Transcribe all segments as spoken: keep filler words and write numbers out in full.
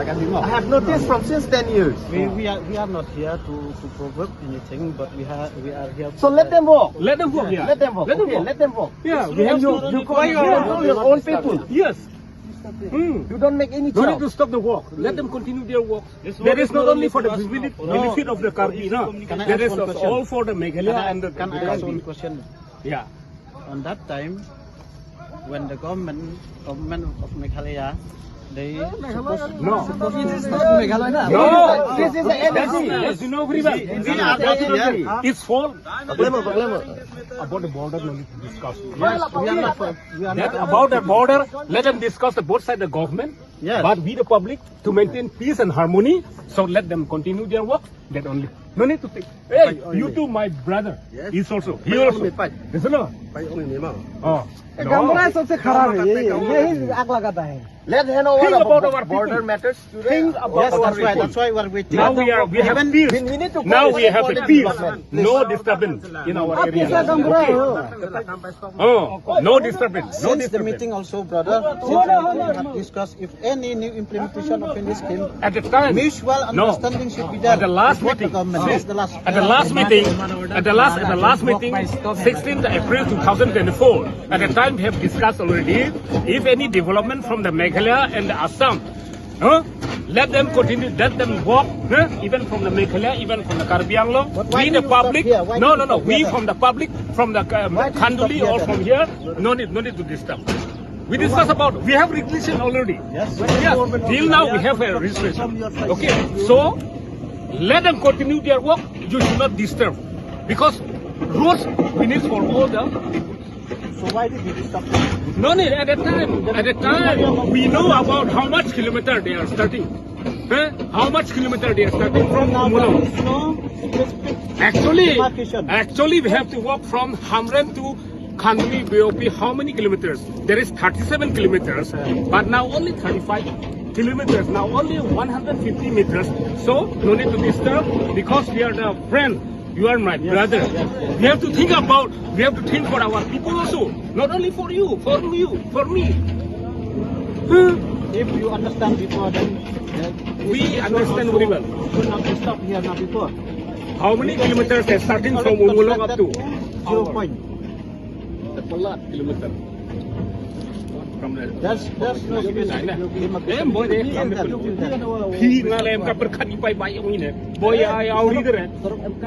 I have noticed from since ten years. We, we are, we are not here to, to provoke anything, but we have, we are here. So let them walk. Let them walk, yeah. Let them walk. Let them Okay, walk. Let them walk. Yeah, we have And you, to you, you control your own people. Yes. Hmm. You don't make any No need trouble. to stop the walk. Let them continue their walk. That is not only for the benefit, No. benefit of the Karbi, no. Can I That ask is one question? all for the Meghalaya Can I, and the can I ask Karbi. one question? Yeah. On that time, when the government, government of Meghalaya, they supposed, No. supposed to Meghalaya, na? No. This is the N O C. As you know very well. It's fault. About the border, no need to discuss. Yes, we are not for, we are That not about the border, let them discuss the both side the government. Yes. But we the public to maintain peace and harmony. So let them continue their work. That only. No need to think. Hey, you too, my brother. Yes. He's also. He also. Listen, no? Oh. ये गामबुढ़ा सबसे खराब है, ये, यही आग लगाता है। Let's hand over Think the about bo- our border people. matters today. Think about Yes, our that's why, people. that's why we're waiting. Now we are, we have Even peace. we need to Now we coordinate have a with peace. government. No disturbance in our आप area. कैसा गामबुढ़ा हो? Oh, no disturbance. No Since the disturbance. meeting also, brother, since we have discussed if any new implementation of any scheme, At the time, mutual no. understanding should be there At the last with the meeting, government. see, That's the last. at the last meeting, at the last, at the last meeting, sixteenth April two thousand twenty-four. At the time we have discussed already, if any development from the Meghalaya and the Assam, huh? Let them continue, let them walk, huh? Even from the Meghalaya, even from the Karbi Anglong. But why We do the you stop public, here? Why no, do no, you no, stop we here? from the public, from the um, Why do you stop Khanduli here or then? from here, no need, no need to disturb. We discuss about, we have resolution already. Yes. Yeah, till now we have a resolution. Okay, so let them continue their work. You should not disturb because roads we need for all the people. So why did you disturb them? No need. At that time, at that time, we know about how much kilometer they are starting. Huh? How much kilometer they are starting from Now there Umulong? is no specific Actually, demarcation. actually, we have to walk from Hamren to Khanduli B O P. How many kilometers? There is thirty-seven kilometers, but now only thirty-five kilometers. Now only one hundred fifty meters. So no need to disturb because we are the friend. You are my Yes, brother. yes, yes. We have to think about. We have to think for our people also. Not only for you, for you, for me. Huh? If you understand before, then uh, We this understand also very well. should not stop here now before. How many kilometers are starting from Umulong up to? Zero point. Sebelas kilometer. From the There's, there's no space. Em, boy, they Phi ngalem ka perkhat ipai bai ong ine. Boy, ya, ya, uri dere.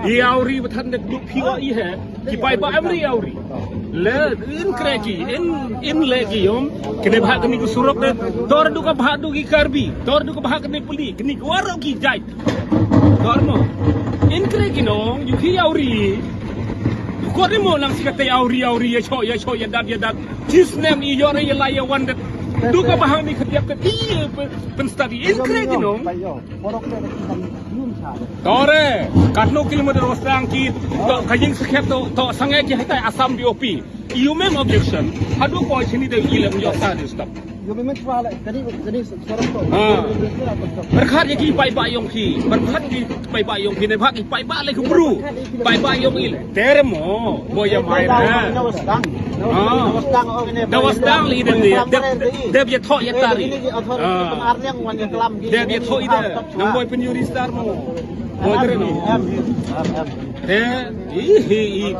Ya, uri, bathan dek duk phi wa i hai. Kipai ba amri ya uri. Le, in kreki, in, in legi yom. Kene bhag ni kusurok de. Tor du ka bhag du ki Karbi. Tor du ka bhag ni puli. Kini kuaro ki jai. Dormo. Inkre kinong, yuhi yauri. Kori mo lang sikate yauri, yauri, ya cho, ya cho, ya dat, ya dat. Chisnem i yore ya lai ya wan dat. Duka bahang ni khatiap kat i pen study. Inkre kinong. Tore, katno kilometer wastang ki to kajing sekhet to, to sangai ki hatai Assam B O P. You make objection. Hadu ko chini de ilem yo sa de stop. You make try like tadi tadi seorang tu. Ah. Berkhat ya ki pai ba yong ki. Berkhat ki pai ba yong ki ne bhag ki pai ba le ku bru. Pai ba yong ile. Termo. Boya mai na. Ah. Da wastang le de de. De ya tho ya tari. Ah. De ya tho ide. Nang boy penyuri star mo. Boy termo. Eh, ih, ih, ih.